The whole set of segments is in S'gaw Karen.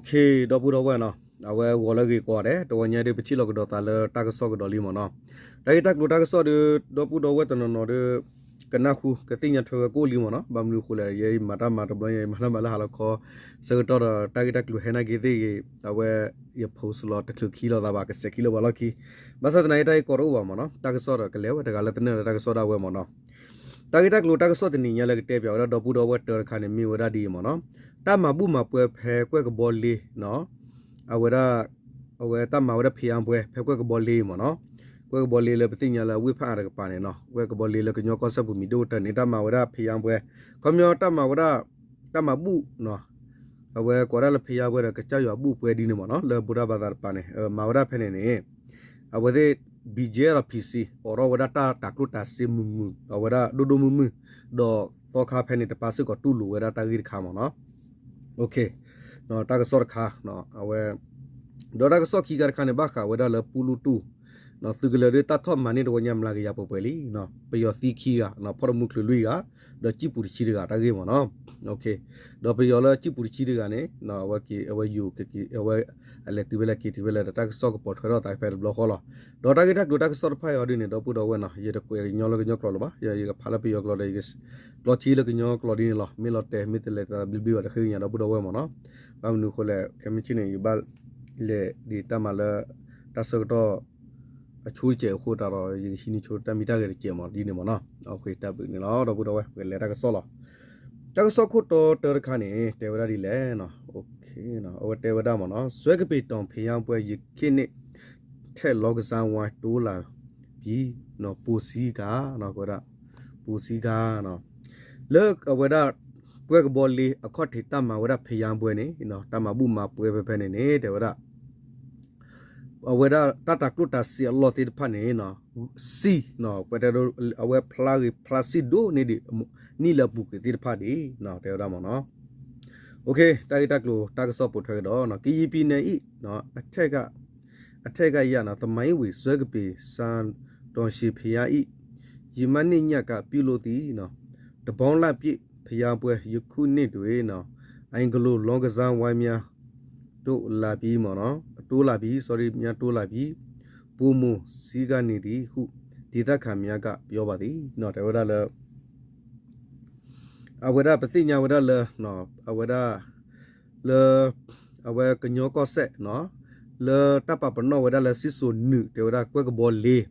ဒီပုၢ်ဒီဝဲၢ်နီၤ, အဝဲဂီၤလၢအဂ့ၤကိးဂၤဒဲး, တဂီၤညါဒီး ပထံၣ်လိာ်ကဒီးသးလၢတၢ်ကစီၣ်ကဒီးလံမ့ၢ်နီၤ. တၢ်ဂ့ၢ်တၢ်ကျိၤတၢ်ကစီၣ်ဒီး ဒီပုၢ်ဒီဝဲၢ်တနီၤနီၤဒီး ကနၢ်ဟူ ကသ့ၣ်ညါထွဲဝဲကိၣ်လံမ့ၢ်နီၤ. ဘၣ်မနုၤအဃိလဲၣ်, ယဲယမၤတၢ်မၤတဘျီညါ ယမၤတၢ်မၤလၢဟါလီၤခီ ဆၢကတီၢ်ဒီး တၢ်ဂ့ၢ်တၢ်ကျိၤဟဲနာ်က့သ့ၣ်ဂ့ၤ အဝဲ ယ post လီၤတချုးခံလီၤသးဘၣ်, ကစဲးခံလၢပှၤလီၢ်ခံ. ဘၣ်ဆၣ်သနာ်က့ တၢ်ဂ့ၢ်ကီတအိၣ်ဘၣ်မ့ၢ်နီၤ. တၢ်ကစီၣ်ဒီးကလဲၤဝဲတဂၤလၢသနၢၣ်လၢတၢ်ကစီၣ်ဒၣ်ဝဲမ့ၢ်နီၤ. တၢ်ဂ့ၢ်တၢ်ကျိၤတၢ်ကစီၣ်တနံၤညါလၢကတဲပၠးဝဲဒၣ်ဒီပုၢ်ဒီဝဲၢ်တၢတခါန့ၣ် မ့ၢ်ဝဲဒၣ်ဒ်အံၤမ့ၢ်နီၤ. တၢ်မၤဘူၣ်မၤပှဲၤဖဲကွဲၢ်ကဘီလ့နီၤ, အဝဲဒၣ် အဝဲတၢ်မၤဝဲဒၣ်ဖံးယါပွဲ ဖဲကွဲၢ်ကဘီလ့မ့ၢ်နီၤ. ကွဲၢ်ကဘီလ့လၢပသ့ၣ်ညါလၢအဝ့ၢ်ဖးအါတကပၤန့ၣ်နီၤ, ကွဲၢ်ကဘီလ့လၢကညီကီၢ်စဲၣ်ပူၤမံၤဒိၣ်ကတၢၢ်န့ၣ် တၢ်မၤဝဲဒၣ်ဖံးယါပွဲ, ခီပညီတၢ်မၤဝဲဒၣ် တၢ်မၤဘူၣ်နီၤ, အဝဲကိးဒၣ်လၢဖံးယါပွဲဒီး ကစၢ်ယွၤဘူၣ်ပွဲဒ်န့ၣ်မ့ၢ်နီၤ, လၢဗုဒ္ဓဘာသာတပၤန့ၣ် မၤဝဲဒၣ်ဖဲန့ၣ်န့ၣ် အဝဲသ့ၣ် ဘံၣ်ကဲဒီး ဖံးစံ အိးထီၣ်ဝဲဒၣ်တၢ်တၤကျိၣ်တၤစ့မုာ်မုာ် အဝဲဒၣ်ဒိၣ်ဒိၣ်မုၢ်မုၢ်, ဒီးသီခါဖဲန့ၣ်တပၤစ့ၢ်ကီးတူၢ်လိာ်ဝဲဒၣ်တၢ်ဂ့ၢ်တခါမ့ၢ်နီၤ. တၢ်ကစီၣ်တခါ အဝဲ ဒီးတၢ်ကစီၣ်ခံခါတခါန့ၣ် ဘၣ်ဃးဝဲဒၣ်လၢပူလူတူၢ် သုးကလၢၤဒ်တၢ်ထီၣ်မၤန့ၢ်တဝီညါမျးကယၤပှဲၤပှဲၤလံ, ပယီၤသံခံဂၤ ဖီၣ်တမူချုးလွံၢ်ဂၤ ဒီးကံၣ်ပူၤတဆံတဂၤတၢ်ဂ့ၢ်မ့ၢ်နီၤ. ဒီးပယီၤလၢကံၣ်ပူၤတဆံတဂၤန့ၣ် အဝဲက့ၤ အဝဲယိၤ အဝဲ အလဲၤတုၤဖဲလဲၣ်က့ၤတုၤဖဲလဲၣ်ဒီး တၢ်ကစီၣ်ကပိာ်ထွဲထီၣ်သးဖဲတဘျီဃီလီၤ. ဒီးတၢ်ဂ့ၢ်တၢ်ကျိၤတၢ်ကစီၣ်တဖၣ်အံၤအီၤဒ်န့ၣ် ဒီပုၢ်ဒီဝဲၢ်နီၤ ယတကွဲးကညီလၢကညီကျိာ်လၢၤဘၣ်, ယကဖးလၢပယီၤကျိာ်ဒီး ယကပျီထံလၢကညီကျိာ်ဒ်န့ၣ်လီၤ. မ့ၢ်လီၤတဲာ်မ့ၢ်တလဲၤသးဘျ့ဘျ့ဘၣ်ဒီး ဃ့ကညးဒီပုၢ်ဒီဝဲၢ်မ့ၢ်နီၤ. ဘၣ်မနုၤအဃိလဲၣ် ခဲမုၢ်ဆ့ၣ်န့ၣ် ယဘၣ်လဲၤဒ်တၢ်မၤလၢ တၢ်ဆၢကတီၢ် အဆိတစဲးအဃိတၢ်ဒီး ယကဟံးန့ၢ်ဆိတၢ်မံတၢ်ဂဲၤတစဲးမ့ၢ်ဒ်န့ၣ်မ့ၢ်နီၤ. တၢ်ဘျုးန့ၣ်လီၤ ဒီပုၢ်ဒီဝဲၢ် ပကလဲၤတၢ်ကစီၣ်လီၤ. တၢ်ကစီၣ်ခိၣ်တီတၢတခါန့ၣ် တဲဝဲဒၣ်ဒ်လဲၣ်နီၤ. အဝဲတဲဝဲဒၣ်မ့ၢ်နီၤ စွဲကပ့ၤတီၣ်ဖံးယါပွဲ ယခ့ၣ်န့ၢ်ထဲး လောင်းကစားဝိုင်း တိုးလာပြီ, ပိုစည်းကား ဝဲဒၣ် ပိုစည်းကား လၢအဝဲဒၣ် ကွဲၢ်ကဘီလ့အခီၣ်ထံးတၢ်မၤဝဲဒၣ်ဖံးယါပွဲန့ၣ် တၢ်မၤဘူၣ်မၤပှဲၤဖဲဖဲန့ၣ်န့ၣ် တဲဝဲဒၣ် အဝဲဒၣ်တၢ်တၤကျိၣ်တၤစ့အလီၢ်သ့ၣ်တဖၣ်န့ၣ် စံၣ် ပတဲဒ် အဝဲဖျါဂ့ၤဖျါစံၣ်ဒိၣ်န့ၢ်ဒံး နံၣ်လၢအပူၤကွံာ်သ့ၣ်တဖၣ်ဒံး တဲဝဲဒၣ်မ့ၢ်နီၤ. တၢ်ဂ့ၢ်တၢ်ကျိၤတၢ်ကစီၣ်ပိာ်ထွဲကဒီး ကရင်ပြည်နယ်၏ အထက်က အထက်က ရပ် သမိုင်းဝင် စွဲကပ့ၤ စၣ်တီၣ်ရှံးဖံးယါအံၤ ယမၤန့ၢ်ညၣ်ကး ပြုလုပ်သည့် တပေါင်းလပြည့် ဖံးယါပွဲ ယခုနှစ်တွင် အင်္ဂလိပ် လောင်းကစားဝိုင်းများ တိုးလာပြီး မ့ၢ်နီၤ တိုးလာပြီး sorry များတိုးလာပြီး ပိုမိုစည်းကားနေသည်ဟု ဒေသခံများက ပြောပါသည် တဲဝဲဒၣ်လၢ အဝဲဒၣ်ပသ့ၣ်ညါဝဲဒၣ်လၢ အဝဲဒၣ် လၢ အဝဲကညီကီၢ်စဲၣ် လၢတၢ်ပာ်ပနီၣ်ဝဲဒၣ်လၢစံၣ်စိၤနုာ် တဲဝဲဒၣ်ကွဲၢ်ကဘီလ့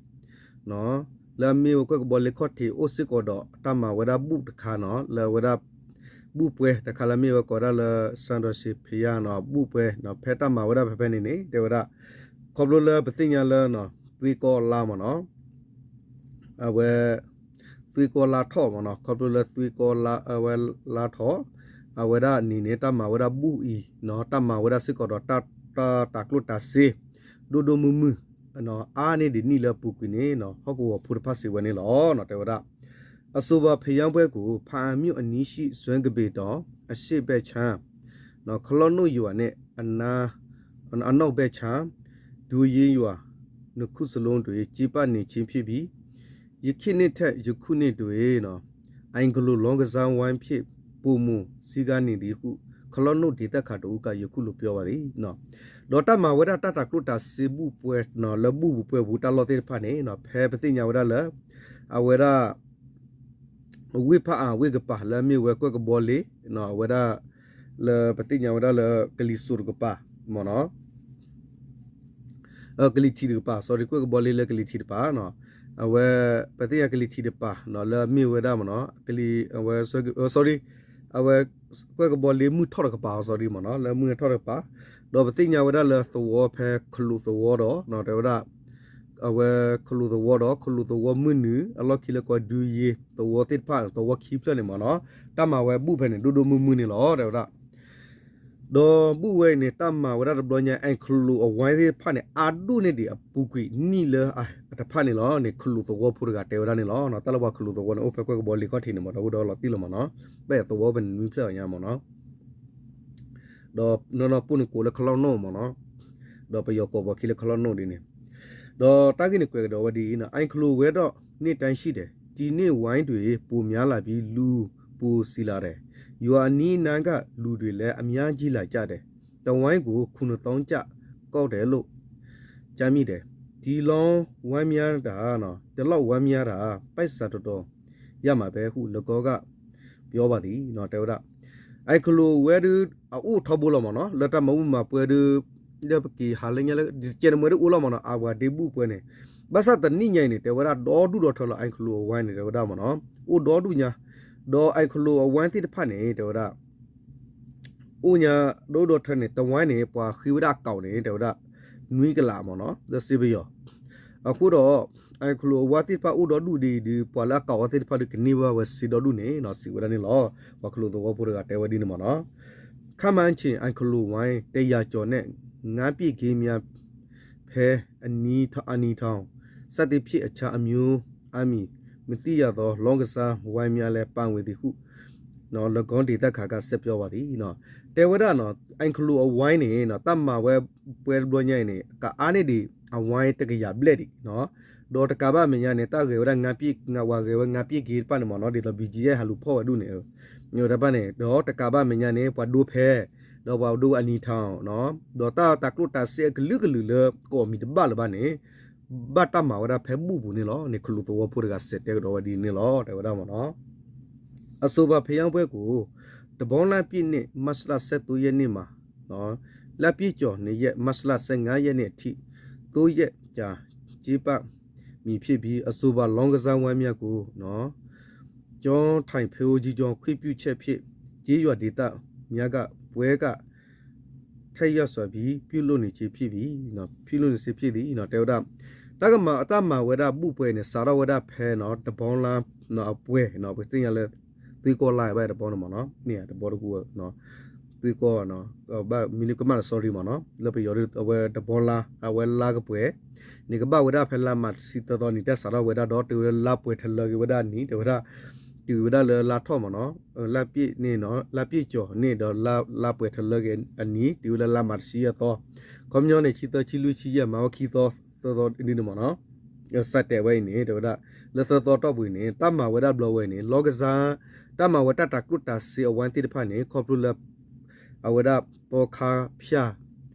လၢအမ့ၢ်ဝဲကွဲၢ်ကဘီလ့ခီၣ်ထံးအိၣ်စ့ၢ်ကီးဒီးတၢ်မၤဝဲဒၣ်ဘူၣ်တခါနီၤ လၢအဝဲဒၣ် ဘူၣ်ပွဲတခါလၢအမ့ၢ်ဝဲကိးဒၣ်လၢ စၣ်တီၣ်ရှံးဖံးယါ ဘူၣ်ပွဲ ဖဲတၢ်မၤဝဲဒၣ်ဖဲဖဲန့ၣ်န့ၣ် တဲဝဲဒၣ် ခီဖျိလၢပသ့ၣ်ညါလၢ သွ့ကီလါမ့ၢ်နီၤ အဝဲ သွ့ကီလါထီၣ်မ့ၢ်နီၤ ခီဖျိလၢသွ့ကီလါ အဝဲလါထီၣ် အဝဲဒၣ်န့ၣ်န့ၣ် တၢ်မၤဝဲဒၣ်ဘူၣ်အံၤ တၢ်မၤဝဲဒၣ်စ့ၢ်ကီးဒီး တၢ်တၤကျိၣ်တၤစ့ ဒိၣ်ဒိၣ်မုၢ်မုၢ် အါန့ၢ်ဒံးနံၣ်လၢအပူၤကွံာ်န့ၣ် ဟီၣ်ကဝီၤဖိတဖၣ်စံးဝဲန့ၣ်လီၤ တဲဝဲဒၣ် အဆိုပါ ဖံးယါပွဲကို ဖားအံၤမြို့အနီးရှိ စွဲကပ့ၤတီၣ် အရှေ့ဘက်ခြမ်း ခလီနိၣ်ယွၤနှင့် အနောက်ဘက်ခြမ်း ဒူယ့ယွၤ နှစ်ခုစလုံးတွင် ကျင်းပနေခြင်းဖြစ်ပြီး ယခေတ်နှစ်ထက် ယခုနှစ်တွင် အင်္ဂလိပ် လောင်းကစားဝိုင်းဖြင့် ပိုမိုစည်းကားနေသည်ဟု ခလီနိၣ်ဒေသခံတစ်ဦးက ယခုလိုပြောပါသည် ဒီးတၢ်မၤဝဲဒၣ်တၢ်တၤကျိၣ်တၤစ့ဘူၣ်ပွဲ လၢဘူၣ်ပူၤပွဲပူၤတၢ်လီၢ်သ့ၣ်တဖၣ်န့ၣ် ဖဲပသ့ၣ်ညါဝဲဒၣ်လၢ အဝဲဒၣ် ဝ့ၢ်ဖးအါဝ့ၢ်ကပၤ လၢအမ့ၢ်ဝဲကွဲၢ်ကဘီလ့ အဝဲဒၣ် လၢပသ့ၣ်ညါဝဲဒၣ်လၢ ကလံၤစိးတကပၤ မ့ၢ်နီၤ ကလံၤထံးတကပၤ sorry ကွဲၢ်ကဘီလ့လၢကလံၤထံးတကပၤ အဝဲ ပသ့ၣ်ညါကလံၤထံးတကပၤ လၢအမ့ၢ်ဝဲဒၣ်မ့ၢ်နီၤ ကလံၤ အဝဲ sorry အဝဲ ကွဲၢ်ကဘီလ့မုၢ်ထီၣ်တကပၤ sorry မ့ၢ်နီၤ လၢမုၢ်ထီၣ်တကပၤ ဒီးပသ့ၣ်ညါဝဲဒၣ်လၢသဝီဖဲခလူးသဝီဒီး တဲဝဲဒၣ် အဝဲခလူးသဝီဒီး ခလူးသဝီမုၢ်နုာ် အလီၢ်ခံလၢကီၢ်ဒုးယ့သဝီသ့ၣ်တဖၣ် သဝီခံဖျၢၣ်န့ၣ်မ့ၢ်နီၤ တၢ်မၤဝဲဘူၣ်ဖဲန့ၣ် ဒိၣ်ဒိၣ်မုၢ်မုၢ်န့ၣ်လီၤ တဲဝဲဒၣ် ဒီးဘူၣ်ဝဲအံၤန့ၣ် တၢ်မၤဝဲဒၣ်တဘျီညါ အဲၣ်ခလူးအဝဲသ့ၣ်တဖၣ်န့ၣ် အါဒိၣ်န့ၢ်ဒံးအပူၤကွံာ်နံၣ်လၢအတဖၣ်န့ၣ်လီၤန့ၣ် ခလူးသဝီဖိတဂၤတဲဝဲဒၣ်န့ၣ်လီၤ တၢ်လၢပှၤခလူးသဝီန့ၣ် အိၣ်ဖဲကွဲၢ်ကဘီလ့ခီၣ်ထံးန့ၣ်မ့ၢ် ဒီပုၢ်ဒီဝဲၢ်လီၤတံၢ်လီၤမ့ၢ်နီၤ ပအဲၣ်သဝီဖဲန့ၣ်နွံဖျၢၣ်ညါမ့ၢ်နီၤ ဒီးနီၢ်နီၢ်ပူၣ်န့ၣ်ကိးလၢခလီၣ်နိၣ်မ့ၢ်နီၤ ဒီးပယီၤကိးဘီခံလၢခလီၣ်နိၣ်ဒ်န့ၣ် ဒီးတၢ်ဂ့ၢ်န့ၣ်ကွဲးကဒီးဝဲဒ်အံၤ အဲၣ်ခလူးဝဲဒီး နှစ်တိုင်းရှိတယ် ဒီနှစ်ဝိုင်းတွင် ပိုများလာပြီး လူပိုစည်လာတယ် ရွာအနီးနားက လူတွေလည်း အများကြီးလာကြတယ် တဝိုင်းကို ခုနစ်သောင်းကျပ်ကောက်တယ်လို့ ကြားမိတယ် ဒီလောင်းဝိုင်းများတာ တလောက်ဝိုင်းများတာ ပိုက်ဆံတော်တော်ရမှာပဲဟု လကောက ပြောပါသည် တဲဝဲဒၣ် အဲၣ်ခလိာ်ဝဲဒုး အအိၣ်ထီဘိလီၤမ့ၢ်နီၤ လၢတၢ်မၤဘူၣ်မၤပှဲၤဒုး လၢပက့ၤဟးလၢညါလၢ ကဲနမ့ၢ်ဒုးအိၣ်လီၤမ့ၢ်နီၤ အဝဲဒ့ဘူၣ်ပှဲၤန့ၣ် ဘၣ်ဆၣ်တနံၣ်ညါအံၤန့ၣ် တဲဝဲဒၣ်ဒီဒူၣ်ဒီထၢလီၤ အဲၣ်ခလိာ်အဝိုင်းန့ၣ် တဲဝဲဒၣ်မ့ၢ်နီၤ အိၣ်ဒီဒူၣ်ညါ ဒီးအဲၣ်ခလိာ်အဝိုင်းသ့ၣ်တဖၣ်န့ၣ် တဲဝဲဒၣ် အိၣ်ညါဒီဒူၣ်ဒီထၢန့ၣ် တဝိုင်းန့ၣ် ပှၤဃ့ဝဲဒၣ်အကောက်န့ၣ် တဲဝဲဒၣ် နွံကလးမ့ၢ်နီၤ လၢစ့ပယီၤ အဃိဒီး အဲၣ်ခလိာ်အဝိုင်းသ့ၣ်တဖၣ်အိၣ်ဒီဒူၣ်ဒ်အံၤဒီး ပှၤလၢအကောက်အဝဲသ့ၣ်တဖၣ်ဒီး ကန့ၢ်ဘၣ်ဝဲစ့ဒီဒူၣ်န့ၣ် စံးဝဲဒၣ်န့ၣ်လီၤ ပှၤခလိာ်သဝီဖိတဂၤတဲဝဲဒ်န့ၣ်မ့ၢ်နီၤ ခန့်မှန်းခြေ အဲၣ်ခလိာ်ဝိုင်း တစ်ရာကျော်နဲ့ ငါးပြည့်ကင်းများ ဖဲအနီထောင် အနီထောင် စသဖြင့် အခြားအမျိုးအမည် မသိရသော လောင်းကစားဝိုင်းများလည်း ပါဝင်သည်ဟု လကောဒေသခံက ဆက်ပြောပါသည် တဲဝဲဒၣ်နီၤ အဲၣ်ခလိာ်အဝိုင်းန့ၣ် တၢ်မၤဝဲပှဲၤတဘျီညါအံၤန့ၣ် ကအါန့ၢ်ဒံးအဝိုင်းတကယၤဘျဲၣ်ဒံး ဒီးတကးဘၣ်အမဲာ်ညါန့ၣ် တၢ်ဂဲၤဝဲဒၣ်ငါးပြည့် ဝဲဂဲၤဝဲငါးပြည့်ကင်းတဖၣ်န့ၣ်မ့ၢ်နီၤ ဒ်သိး ဘံၣ်ကၠံယဲၢ် ဟးလူၤဖီၣ်ဝဲဒူၣ်န့ၣ် တဖၣ်န့ၣ် ဒီးတကးဘၣ်အမဲာ်ညါန့ၣ် ပှၤဒိဖဲ ဒီးပှၤဒိဝဲအနီထောင် ဒီးတၢ်တၤကျိၣ်တၤစ့အကလုာ်ကလုာ်လၢကီၢ်မံၤတဘၣ်လၢၤဘၣ်န့ၣ် ဘၣ်တၢ်မၤဝဲဒၣ်ဖဲဘူၣ်ပူၤန့ၣ်လီၤန့ၣ် ခလိာ်သဝီဖိတဂၤစံးတဲကဒီးဝဲဒ်န့ၣ်လီၤ တဲဝဲဒၣ်မ့ၢ်နီၤ အဆိုပါ ဘုရားပွဲကို တဘီလပြည့်နေ့ မတ်လဆယ့်သုံးရက်နေ့မှာ လပြည့်ကျော်နှစ်ရက် မတ်လဆယ့်ငါးရက်နေ့အထိ သုံးရက်ကြာကျင်းပမည်ဖြစ်ပြီး အဆိုပါလောင်းကစားဝိုင်းများကို ကျောင်းထိုင်ဘုန်းကြီးကျောင်း ခွင့်ပြုချက်ဖြင့် ကျေးရွာဒေသများက ပွဲက ထက်ရောက်စွာပြီး ပြုလုပ်နေခြင်းဖြစ်သည် ပြုလုပ်နေခြင်းဖြစ်သည် တဲဝဲဒၣ် တၢ်ကမၤ တၢ်မၤဝဲဒၣ်ဘူၣ်ပှဲၤန့ၣ် စးထီၣ်ဝဲဒၣ်ဖဲနီၤ တဘီလါအပှဲၤ ပသ့ၣ်ညါလၢ သွ့ကီၢ်လါဘၣ်တဘီန့ၣ်မ့ၢ်နီၤ မ့ၢ်တဘီတကူ သွ့ကီၢ် ဘၣ်မနုၤကမၣ်လၢ sorry မ့ၢ်နီၤ လၢပယီၤဒ်အဝဲတဘီလါ အဝဲလါကပှဲၤ န့ၣ်ကဘၣ်ဝဲဒၣ်ဖဲလါမးတဆံသၢသီန့ၣ် တၢ်စးထီၣ်ဝဲဒၣ်ဒီးတုၤဝဲလၢလါပှဲၤထလၢက့ၤဝဲဒၣ်နံၤ တဲဝဲဒၣ် တုၤဝဲဒၣ်လၢလါထီၣ်မ့ၢ်နီၤ လါပြည့်န့ၣ်နီၤ လါပြည့်ကျော်န့ၣ်ဒီးလါပှဲၤထလၢက့ၤအနံၤ တုၤဝဲလၢလါမးတဆံယဲၢ်သီ ခီပညီန့ၣ် ဆံသၢ ဆံလွံၢ် ဆံယဲၢ် မၤဝဲခံသီ သၢသီဒ်န့ၣ်မ့ၢ်နီၤ စးတဲဝဲအံၤန့ၣ် တဲဝဲဒၣ် လၢသၢသီတီၢ်ပူၤအံၤန့ၣ် တၢ်မၤဝဲဒၣ်ဘျီဝဲအံၤန့ၣ် လောင်းကစား တၢ်မၤဝဲတၢ်တၤကျိၣ်တၤစ့အဝိုင်းသ့ၣ်တဖၣ်န့ၣ် ခီဖျိလၢ အဝဲဒၣ်သီခါဖၠၣ်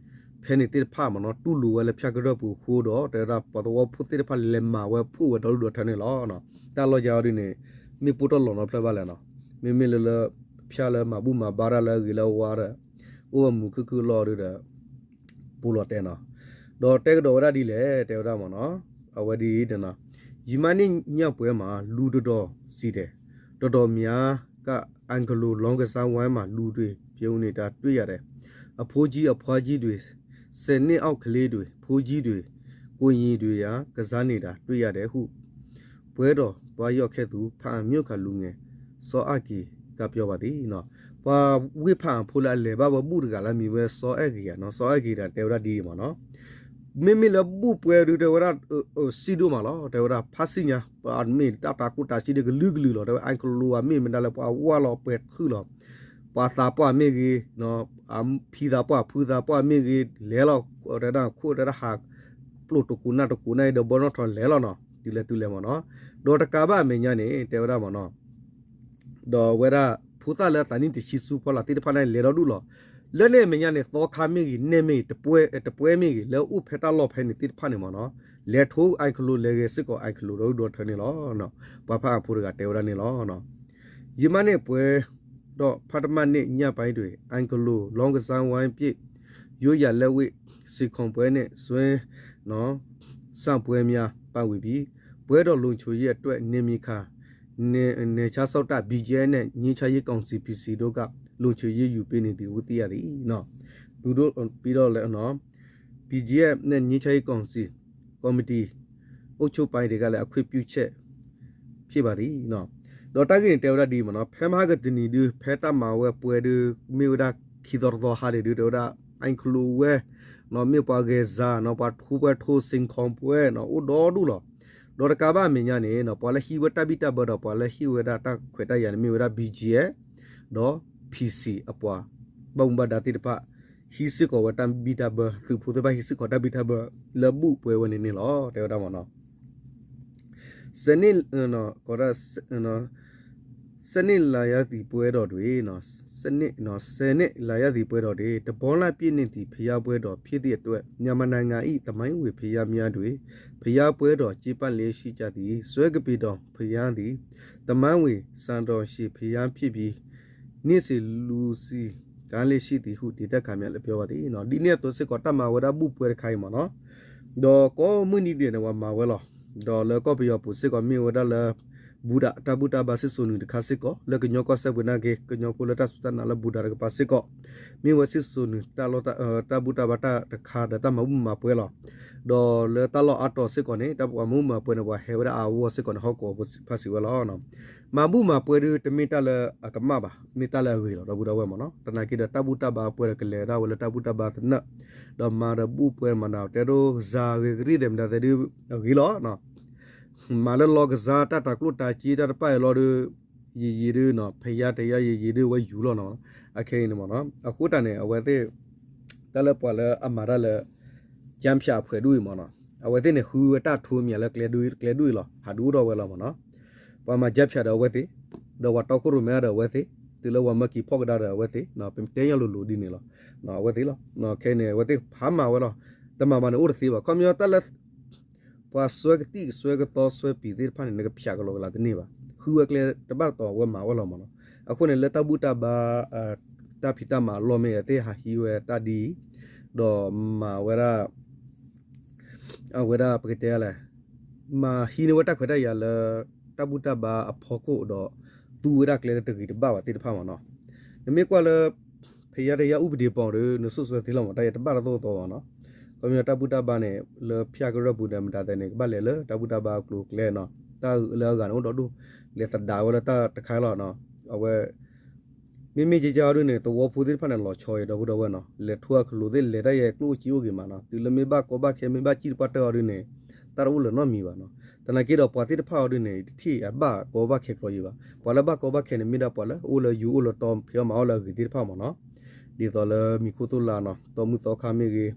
ဖဲန့ၣ်သ့ၣ်တဖၣ်မ့ၢ်နီၤ တူၢ်လိာ်ဝဲလၢဖၠၣ်ကရၢၢ်ပူၤအဃိဒီး တဲဝဲဒၣ်ပှၤသဝီဖိသ့ၣ်တဖၣ်လဲၤမၤဝဲဖှိၣ်ဝဲဒီဒူၣ်ဒီထၢန့ၣ်လီၤ. တၢ်လီၢ်ယါအီၤဒ်န့ၣ် မ့ၢ်ပိၢ်ထီၣ်လီၤနီတဖျၢၣ်ဘၣ်လဲၣ်နီၤ. မ့မ့ၢ်လၢလၢ ဖၠၣ်လၢမၤဘူၣ်မၤဘါတၢ်လၢအဂ့ၤလၢအဝါဒီး အိၣ်ဝဲမုာ်ခုၣ်ခုၣ်လီၤဒုဒီး ပူၤလီၤတဲနီၤ. ဒီးတဲကဒီးဝဲဒၣ်ဒ်လဲၣ် တဲဝဲဒၣ်မ့ၢ်နီၤ အဝဲဒ်အံၤ ယမ့ၢ်န့ၣ်ညၣ်ပှဲၤမး လူတော်တော်စည်တယ် တော်တော်များက အဲၣ်ခလိာ် လောင်းကစားဝိုင်းမှာ လူတွေ ပြုံးနေတာ တွေ့ရတယ် အဖိကြီး အဖွားကြီးတွေ ဆယ်နှစ်အောက်ကလေးတွေ ဖိကြီးတွေ ကိုရင်တွေရာ ကစားနေတာ တွေ့ရတယ်ဟု ပွဲတော်သွားရောက်ခဲ့သူ ဖားအံမြို့ခံလူငယ် စီၤအဂ့ၤ က ပြောပါသည် ပှၤဝ့ၢ်ဖးအံဖိလၢအလဲၤဘၣ်ဝဲဘူၣ်တဂၤလၢအမံၤဝဲစီၤအဂ့ၤဧါနီၤ, စီၤအဂ့ၤဒီးတဲဝဲဒၣ်ဒ်အံၤမ့ၢ်နီၤ, မ့မ့ၢ်လၢဘူၣ်ပှဲၤဒုးတဲဝဲဒၣ် စံၣ်ဒိၣ်မးလီၤ တဲဝဲဒၣ် ဖးစံၣ်ညါ ပှၤမ့ၢ်တၢ်တၤကျိၣ်တၤစ့ဒုးကလုာ်ကလုာ်လီၤ တဲဝဲ အဲၣ်ခလိာ်အမ့ၢ်မတၤလၢပှၤဝါလီၤပှဲၤခုၣ်လီၤ ပှၤသးပှၢ်မ့ၢ်ဂ့ၤ ဖံသးပှၢ်ဖုသးပှၢ်မ့ၢ်ဂ့ၤ လဲၤလီၤ တဲဒၣ်ခိၣ်တဲဒၣ်ဟး ပျိၢ်တကူးနၢ်တကူးနၢ်အံၤဒီးဘီနီၣ်ထီၣ်လဲၤလီၤနီၤ တုၤလဲၤတုၤလဲၤမ့ၢ်နီၤ, ဒီးတကးဘၣ်အမဲာ်ညါန့ၣ် တဲဝဲဒၣ်မ့ၢ်နီၤ ဒီးဝဲဒၣ် ဖိသၣ်လၢအသးနံၣ်တဆံဆူဖီလာ်သ့ၣ်တဖၣ်န့ၣ် လဲၤဒီဒူၣ်လီၤ. လၢန့ၣ်အမဲာ်ညါန့ၣ် သီခါမ့ၢ်ဂ့ၤ နဲၣ်မ့ၢ်ဂ့ၤ တပွဲမ့ၢ်ဂ့ၤ လၢအအိၣ်ဖဲတၢ်လီၢ်ဖဲန့ၣ်သ့ၣ်တဖၣ်န့ၣ်မ့ၢ်နီၤ လဲၤထိအဲၣ်ခလိာ်လဲၤဂဲၤစ့ၢ်ကီးအဲၣ်ခလိာ်ဒီဒူၣ်ဒီထၢန့ၣ်လီၤ. ပှၤဖးအံဖိတဂၤတဲဝဲဒၣ်န့ၣ်လီၤ. ယမ့ၢ်န့ၣ်ပှဲၤဒီး ဖးတမၢ်န့ၣ်ညၣ်ပၢ်ဒွဲၣ် အဲၣ်ခလိာ် လောင်းကစားဝိုင်း ပြည့် ရိုးရာလက်ဝတ် ဆင်ခုန်ပွဲနဲ့ စွမ်းဆောင်ပွဲများ ပါဝင်ပြီး ပွဲတော်လုံခြုံရေးအတွက် နယ်မြေခံ နယ်ခြားစောင့်တပ် ဘီၣ်ကၠဲၣ် နဲ့ ငြိမ်းချမ်းရေးကောင်စီ ပီၣ်စံၣ် တို့က လုံခြုံရေးယူပေးနေသည်ဟု သိရသည်. သူတို့ ပြီးတော့လည်း ဘီၣ်ကၠဲၣ် နဲ့ ငြိမ်းချမ်းရေးကောင်စီ ကော်မတီ အုပ်ချုပ်ပိုင်းတွေကလည်း အခွင့်ပြုချက် ဖြစ်ပါသည်. ဒီးတၢ်ဂ့ၢ်န့ၣ်တဲဝဲဒၣ်ဒ်အံၤမ့ၢ်နီၤ ဖဲမဟါကတနံၤဒုး ဖဲတၢ်မၤဝဲပှဲၤဒုး မ့ၢ်ဝဲဒၣ်ခံသီတသီဟါန့ၣ်ဒုး တဲဝဲဒၣ် အဲၣ်ခလိာ်ဝဲ မ့ၢ်ပှၤဂဲၤစၢ်နီၤ ပှၤထိပွဲထိ ဆင်ခုန်ပွဲနီၤ အိၣ်ဒီဒူၣ်လီၤ. ဒီးတကးဘၣ်အမဲာ်ညါန့ၣ် ပှၤလၢဟံးဝဲတၢ်ဘံၣ်တၢ်ဘၢဒီး ပှၤလၢဟံးဝဲဒၣ်တၢ်ခွဲးတၢ်ယာ်န့ၣ် မ့ၢ်ဝဲဒၣ် ဘီၣ်ကၠဲၣ် ဒီး ပီၣ်စံၣ် အပှၤ ဘၣ်မူဘၣ်ဒါသ့ၣ်တဖၣ် ဟံးစ့ၢ်ကီးဝဲတၢ်ဘံၣ်တၢ်ဘၢ သုးဖိသ့ၣ်တဖၣ်ဟံးစ့ၢ်ကီးတၢ်ဘံၣ်တၢ်ဘၢ လၢဘူၣ်ပှဲၤဝဲန့ၣ်န့ၣ်လီၤ တဲဝဲဒၣ်မ့ၢ်နီၤ စဲးန့ၣ် ကီးဒၣ် စနစ်လာရသည်ပွဲတော်တွင်, စနစ်, ဆယ်နှစ် လာရသည်ပွဲတော်တွင် တဘီလပ်ပြည့်နေသည့် ဘုရားပွဲတော်ဖြစ်သည့်အတွက် မြန်မာနိုင်ငံ၏ သမိုင်းဝင်ဘုရားများတွင် ဘုရားပွဲတော်ကျင်းပလျက်ရှိကြသည်။ စွဲကပီၤတော်ဘုရားသည် သမိုင်းဝင်စံတော်ရှင်ဘုရားဖြစ်ပြီး နှစ်စဉ်လူစည်ကားလျက်ရှိသည်ဟု ဒေသခံများလည်းပြောပါသည်. ဒ်န့ၣ်အသိးစ့ၢ်ကီး တၢ်မၤဝဲဒၣ်ဘူၣ်ပွဲတခါအံၤမ့ၢ်နီၤ, ဒီးကိးမုၢ်နံၤဒဲးန့ၣ် ပှၤမၤဝဲလီၤ. ဒီးလၢကီၢ်ပယီၤပူၤစ့ၢ်ကီး မ့ၢ်ဝဲဒၣ်လၢ ဘူၣ်ဒၣ် တၢ်ဘူၣ်တၢ်ဘါစံၣ်စိၤနုာ်တခါစ့ၢ်ကီး လၢကညီကီၢ်စဲၣ်ပူၤနာ်က့ ကညီဖိလၢတၢ်စူၢ်တၢ်နာ်လၢဘူၣ်ဒၣ်တကပၤစ့ၢ်ကီး မ့ၢ်ဝဲစံၣ်စိၤနုာ် တၢ်ဘူၣ်တၢ်ဘါတၢ်တခါဒီးတၢ်မၤဘူၣ်မၤပွဲလီၤ. ဒီးလၢတၢ်လီၢ်အါတီၤစ့ၢ်ကီးန့ၣ် တၢ်ပှၤမၤဘူၣ်မၤပွဲန့ၣ် ပှၤဟဲဝဲဒၣ်အါအါဂီၢ်ဂီၢ်စ့ၢ်ကီးန့ၣ် ဟီၣ်ကဝီၤဖိဖးစံးဝဲလီၤ. မၤဘူၣ်မၤပွဲဒုး တမ့ၢ်တၢ်လၢအကမၣ်ဘၣ်, မ့ၢ်တၢ်လၢအဂ့ၤလီၤ ဒီပုၢ်ဒီဝဲၢ်မ့ၢ်နီၤ. သနာ်က့ဒီးတၢ်ဘူၣ်တၢ်ဘါပွဲဒီးကလဲၤဒၣ်ဝဲလၢတၢ်ဘူၣ်တၢ်ဘါသနၢၣ်, ဒီးမၤဒီးဘူၣ်ပွဲမၤနၤတဲဒိကစၢ်ဂ့ၤကရံၣ်သဲးမတၤသဲဒုး အဂ့ၤလီၤ. မၤလၢလီကစၢ်တၢ်တၤကျိၣ်တၤစ့တၢ်တဖၣ်အံၤလီၤဒီး ယံာ်ယံာ်ဒုးနီၤ ဖယါတယါယံာ်ယံာ်ဒုးဝဲယူၤလီၤနီၤ. အခဲအံၤန့ၣ်မ့ၢ်နီၤ အဃိတၢ်န့ၣ် အဝဲသ့ၣ် တၢ်လၢပှၤလၢအမၤတၢ်လၢ ကၠၢဖၠးအဖှဲးဒိၣ်အံၤမ့ၢ်နီၤ အဝဲသ့ၣ်န့ၣ် ဃုဝဲတၢ်ထိးမံၤလၢကျဲဒိၣ်အံၤလီၤ ဟးဒုးအိၣ်ထီၣ်ဝဲလီၤမ့ၢ်နီၤ. ပှၤမၤကၠၢဖၠးဒီးအဝဲသ့ၣ်, ဒီးပှၤတီခိၣ်ရိၣ်မဲဒီးအဝဲသ့ၣ်, တုၤလၢပှၤမၢက့ၤဖီၣ်ကဒါဒီးအဝဲသ့ၣ်, ပတဲညီလိၤလိၤဒ်န့ၣ်လီၤ. အဝဲသ့ၣ်လီၤ. ခဲအံၤန့ၣ် အဝဲသ့ၣ်ဖးမၤဝဲလီၤ. တမၤမၤန့ၣ်အိၣ်တသ့ဘၣ်. ခီပညီတၢ်လၢ ပှၤစွဲကသံၣ်စွဲကသီစွဲပံၤသ့ၣ်တဖၣ်န့ၣ် နကဖၠးကလီကလီတန့ၢ်ဘၣ်. ဃုဝဲကျဲတဘၣ်တတီၤ အဝဲမၤဝဲလီၤမ့ၢ်နီၤ. အဃိန့ၣ် လၢတၢ်ဘူၣ်တၢ်ဘါ တၢ်ဖံးတၢ်မၤအလီၢ်မ့ၢ်ဂ့ၤ သ့ၣ်ဟးဟံးဝဲတၢ်ဒ်အံၤ, ဒီးမၤဝဲဒၣ် အဝဲဒၣ်ပကတဲလဲၣ်, မၤဟံးန့ၢ်ဝဲတၢ်ခွဲးတၢ်ယာ်လၢ တၢ်ဘူၣ်တၢ်ဘါအဖီခိၣ်ဒီး သူဝဲဒၣ်ကျဲလၢတဂ့ၤတဘၣ်ဘၣ်သ့ၣ်တဖၣ်မ့ၢ်နီၤ. နမ့ၢ်ကွၢ်လၢ ဖယါတယါအူပဒံးပီၤဒီး နစိၣ်စိသ့လီၤမ့ၢ် တၢ်ယဲတဘၣ်တၢ်သိၣ်တသီဘၣ်နီၤ. ခီပညီတၢ်ဘူၣ်တၢ်ဘါန့ၣ် လၢဖၠးကရၢၢ်ပူၤဒီးမတၤသဲန့ၣ် ကဘၣ်လဲၤလၢတၢ်ဘူၣ်တၢ်ဘါအကျိၤအကျဲနီၤ. တၢ်လၢအဂၤန့ၣ်အိၣ်ဒီဒူၣ် လဲၤသဒးဝဲလၢတၢ်တခါလီၤ. အဝဲ မ့မ့ၢ်ကကါအီၤဒုန့ၣ် သဝီဖိသ့ၣ်တဖၣ်န့ၣ် လီၤဆီအံၤ ဒီပုၢ်ဒီဝဲၢ်နီၤ, လဲၤထိအကလိၤသ့ၣ် လဲၤတၢ်ယဲကျိၣ်အိၣ်စ့အိၣ်ဂ့ၤမးနီၤ, တုၤလၢမ့ၢ်ဘၣ်ကီဘၣ်ခဲ မ့ၢ်ဘၣ်စံၣ်တပှၢ်တၢၢ်အီၤဒုန့ၣ် တၢ်တအိၣ်လၢၤနီတမံၤဘၣ်နီၤ. သနာ်က့ဒီးပှၤသ့ၣ်တဖၣ်အီၤဒုန့ၣ် တထံၣ်အဘၣ်ကီဘၣ်ခဲကျိၤယံၤဘၣ်. ပှၤလၢဘၣ်ကီဘၣ်ခဲန့ၣ် မ့ၢ်ဒၣ်ပှၤလၢအိၣ်လၢယူၤအိၣ်လၢတီ ဖံးအီၣ်မၤအီၣ်လၢအဂ့ၤသ့ၣ်တဖၣ်မးနီၤ. ဒ်သိးလၢမံၤခိၣ်သိၣ်လါနီၤ, တီမုၢ်သီခါမ့ၢ်ဂ့ၤ,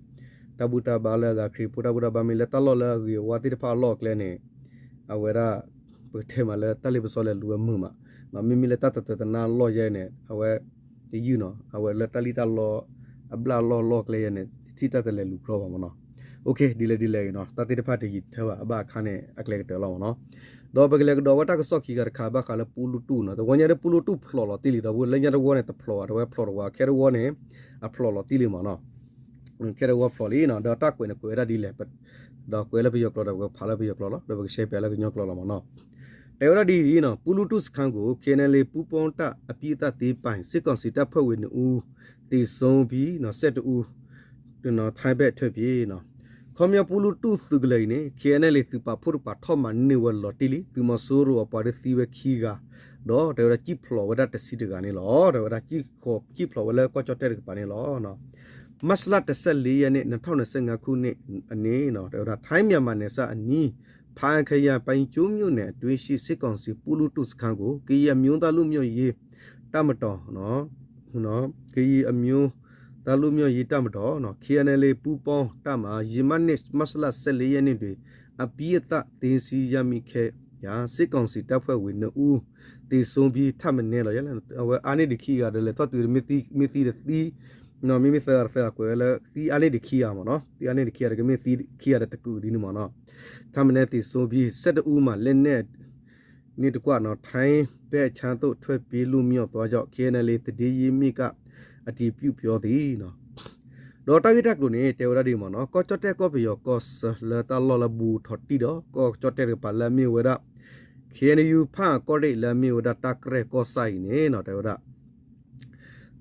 တၢ်ဘူၣ်တၢ်ဘါလၢအဂၤခရံာ်ဖိတၢ်ဘူၣ်တၢ်ဘါမ့ၢ်လၢတၢ်လီၢ်လၢအဂ့ၤအဝါသ့ၣ်တဖၣ်အလီၢ်အကျဲန့ၣ် အဝဲဒၣ် ပကတဲမးလၢတၢ်လ့ပစီလဲၤလူၤဝဲမုာ်မး, မ့မ့ၢ်လၢတၢ်တတၢာ်တနါလီၢ်ယဲန့ၣ် အဝဲ တယုၢ်နီၤ, အဝဲလၢတၢ်လံၣ်တၢ်လီ အဘျၣ်လီၢ်လီၢ်ကျဲယဲန့ၣ် တထံၣ်တၢ်တလဲၤလူၤကြီဘၣ်မးနီၤ. ဒ်လဲၣ်ဒ်လဲၣ်ဂ့ၤနီၤ, တၢ်သ့ၣ်တဖၣ်တယံာ်တထၢဘၣ်, အဘၣ်အခါန့ၣ် အကျဲကတၢၢ်လီၤမးနီၤ. ဒီးပကလဲၤကဒီးဝဲတၢ်ကစီၣ်ခံဂၤတခါ ဘၣ်ဃးလၢပူလူတူၢ်နီၤ, တဝီညါဒီးပူလူတူၢ်ဖျိးလီၤတံၢ်လံ ဒီပုၢ်ဝဲၢ်, လၢညါတဝီန့ၣ် တဖျိးဘၣ်, တဝဲဖျိးတဝီ, ခဲတဝီန့ၣ် အဖျိးလီၤတံၢ်လံမးနီၤ. ခဲတဝီဖျိးလံနီၤ, ဒီးတၢ်ကွဲးန့ၣ်ကွဲးဝဲဒၣ်ဒ်လဲၣ်, ဒီးကွဲးလၢပယီၤကျိာ်ဒီး ပကဖးလၢပယီၤကျိာ်လီၤ, ဒီးပကရှဲပၠးလၢကညီကျိာ်လီၤမးနီၤ. တဲဝဲဒၣ်ဒ်အံၤနီၤ, ပူလူတူၢ်စခန်းကို K N L A ပူပေါင်းတပ် အပြီးသတ်သိမ်းပိုင် စစ်ကောင်စီတပ်ဖွဲ့ဝင် နှစ်ဦး သေဆုံးပြီး ဆယ့်တစ်ဦး ထိုင်းဘက်ထွက်ပြေးနီၤ. ခီပညီပူလူတူၢ်သုးကလၢၤအံၤန့ၣ် K N L A သုးပာ်ဖှိၣ်တကပၤထီၣ်မၤန့ၢ်ဝဲလီၤတံၢ်လံ, သုးမီၤစိရိၤအပှၤဒုးသံဝဲခံဂၤ, ဒီးတဲဝဲဒၣ်စံၣ်ဖျိးဝဲဒၣ်တဆံတဂၤန့ၣ်လီၤ. တဲဝဲဒၣ်စံၣ်ဖျိးဝဲလၢကီၢ်ကၠီၣ်တဲၣ်တကပၤန့ၣ်လီၤ. မတ်လ တဆယ့်လေးရက်နေ့ နှစ်ထောင့်နှစ်ဆယ့်ငါးခုနှစ် အန့ၣ်နီၤ, တဲဝဲဒၣ် ထိုင်းမြန်မာနယ်စပ်အနီး ဖားအံခရိုင် ပယင်းကျိုးမြို့နယ်အတွင်းရှိ စစ်ကောင်စီ ပူလူတူၢ်စခန်းကို ကရင်အမျိုးသားလွတ်မြောက်ရေးတပ်မတော် ကရင်အမျိုးသားလွတ်မြောက်ရေးတပ်မတော် K N L A ပူပေါင်းတပ်မှ ယမတ်နှစ် မတ်လ ဆယ့်လေးရက်နေ့တွင် အပြီးအသတ်သိမ်းဆည်းရမိခဲ့ရာ စစ်ကောင်စီတပ်ဖွဲ့ဝင် နှစ်ဦး သေဆုံးပြီး ထပ်မံလီၤ. အဝဲအါန့ၢ်ဒံးခံဂၤဒီး လဲၤထီၣ်တုၤမ့ၢ်သံတသံ, မ့မ့ၢ်သၢဂၤဒီးသၢဂၤကွဲးဝဲလၢ သံအါန့ၢ်ဒံးခံဂၤမးနီၤ, သံအါန့ၢ်ဒံးခံဂၤဒီး ကမ့ၢ်သံခံဂၤဒီးတကုာ်ဒ်န့ၣ်မးနီၤ. ထပ်မံသေဆုံးပြီး ဆယ့်တစ်ဦးမှာ လက်နက်နှင့်တကွ ထိုင်းဘက်အခြမ်းသို့ ထွက်ပြေးလွတ်မြောက်သွားကြောင်း K N L A သတင်းရင်းမြစ်က အတည်ပြုပြောသည်နီၤ. ဒီးတၢ်ဂ့ၢ်တၢ်ကျိၤန့ၣ် တဲဝဲဒၣ်ဒ်အံၤမးနီၤ, ကီၢ်ကၠီၣ်တဲၣ်ကီၢ်ပယီၤကီၢ်ဆၢလၢတၢ်လီၢ်လၢဘူးထီၣ်တံၢ်ဒီး ကီၢ်ကၠီၣ်တဲၣ်တကပၤလၢအမ့ၢ်ဝဲဒၣ် K N U ဖၣ်အၣ်ကီၢ်ရ့ၣ်လၢအမ့ၢ်ဝဲဒၣ်တၢ်ကရဲၣ်ကီၢ်ဆၣ်အံၤန့ၣ်နီၤ, တဲဝဲဒၣ်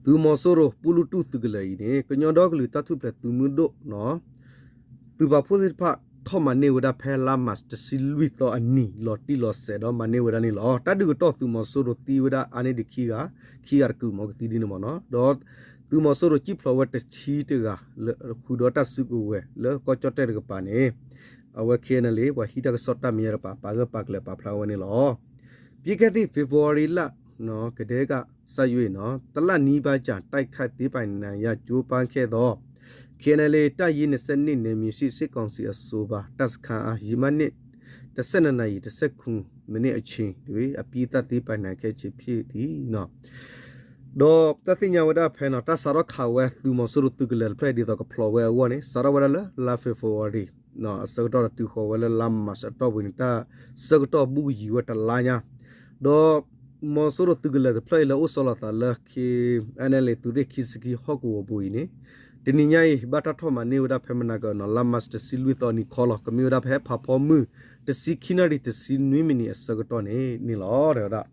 သုးမီၤစိရိၤ ပူလူတူၢ်သုးကလၢၤအံၤန့ၣ် ကညီဒီကလုာ်တၢ်ထူၣ်ဖျဲးသုးမုၢ်ဒိၣ်နီၤ သုးပာ်ဖှိၣ်သ့ၣ်တဖၣ် ထီၣ်မၤန့ၢ်ဝဲဒၣ်ဖဲလါမးတဆံလွံၢ်သီအနံၤ လီၤတံၢ်လီၤဆဲးဒီးမၤန့ၢ်ဝဲဒၣ်န့ၣ်လီၤ. တၢ်ဒုးကတီၢ်သုးမီၤစိရိၤသံဝဲဒၣ်အါန့ၢ်ဒံးခံဂၤ, ခံဂၤတကုာ်မ့ၢ်ကသံဒ်န့ၣ်မးနီၤ. ဒီးသုးမီၤစိရိၤစံၣ်ဖျိးဝဲတဆံတဂၤ ဃုာ်ဒီးတၢ်စုကဝဲၤလၢကီၢ်ကၠီၣ်တဲၣ်တကပၤန့ၣ် အဝဲ K N L A ပှၤဟံးတၢ်ကစီၣ်တၢ်မဲာ်ညါတကပၤ ပာ်ဂၢၢ်ပာ်ကျၢၤပာ်ဖျါဝဲန့ၣ်လီၤ. ပြီးခဲ့သည့် ဖေဖော်ဝါရီလ ကတည်းကစ၍ တစ်လနီးပါးကြာ တိုက်ခိုက်သိမ်းပိုက်နိုင်ရန် ကြိုးပမ်းခဲ့သော K N L A တပ်ရင်း နှစ်ဆယ့်နှစ် နယ်မြေရှိ စစ်ကောင်စီအဆိုပါ တပ်စခန်းအား ယမတ်နှစ် တဆယ့်နှစ်နာရီ တစ်ဆယ့်ခုနစ် မ့ၢ်န့ၢ်အဆ့ၣ် အပံသၣ်သ့ပာ်နၤခဲဆ့ၣ်ဖ့ၣ်သံနီၤ. ဒီးတၢ်သ့ၣ်ညါဝဲဒၣ်ဖဲနီၤ တၢ်စးထီၣ်ခးဝဲသုးမီၤစိရိၤသုးကလၢၤတဖျၢၣ်အံၤဒ်သိးကဖျိးဝဲအဂီၢ်န့ၣ် စးထီၣ်ဝဲဒၣ်လၢလါ February အဆၢကတီၢ်ဒီးတုၤဃီၤဝဲလၢလါ March အတီၢ်ပူၤန့ၣ် တၢ်ဆၢကတီၢ်ဘူၣ်ကယံၤဝဲတလါညါ ဒီးမီၤစိရိၤသုးကလၢၤတဖျၢၣ်အံၤလၢအိၣ်ဆီလီၤသးလၢ K N L A သုးရ့ၣ်ခံဆံခံဟီၣ်ကဝီၤပူၤအံၤန့ၣ် တနံၤညါအံၤ ဘၣ်တၢ်ထီၣ်မၤန့ၢ်ဝဲဒၣ်ဖဲမနၤကနီၤ လါ March တဆံလွံၢ်သီနံၤခီလီၤ. ကမ့ၢ်ဝဲဒၣ်ဖဲဖးဖီမုၢ် တဆံခံနၣ်ရံၣ်တဆံနွံမံးနံးအဆၢကတီၢ်န့ၣ်န့ၣ်လီၤ တဲဝဲဒၣ်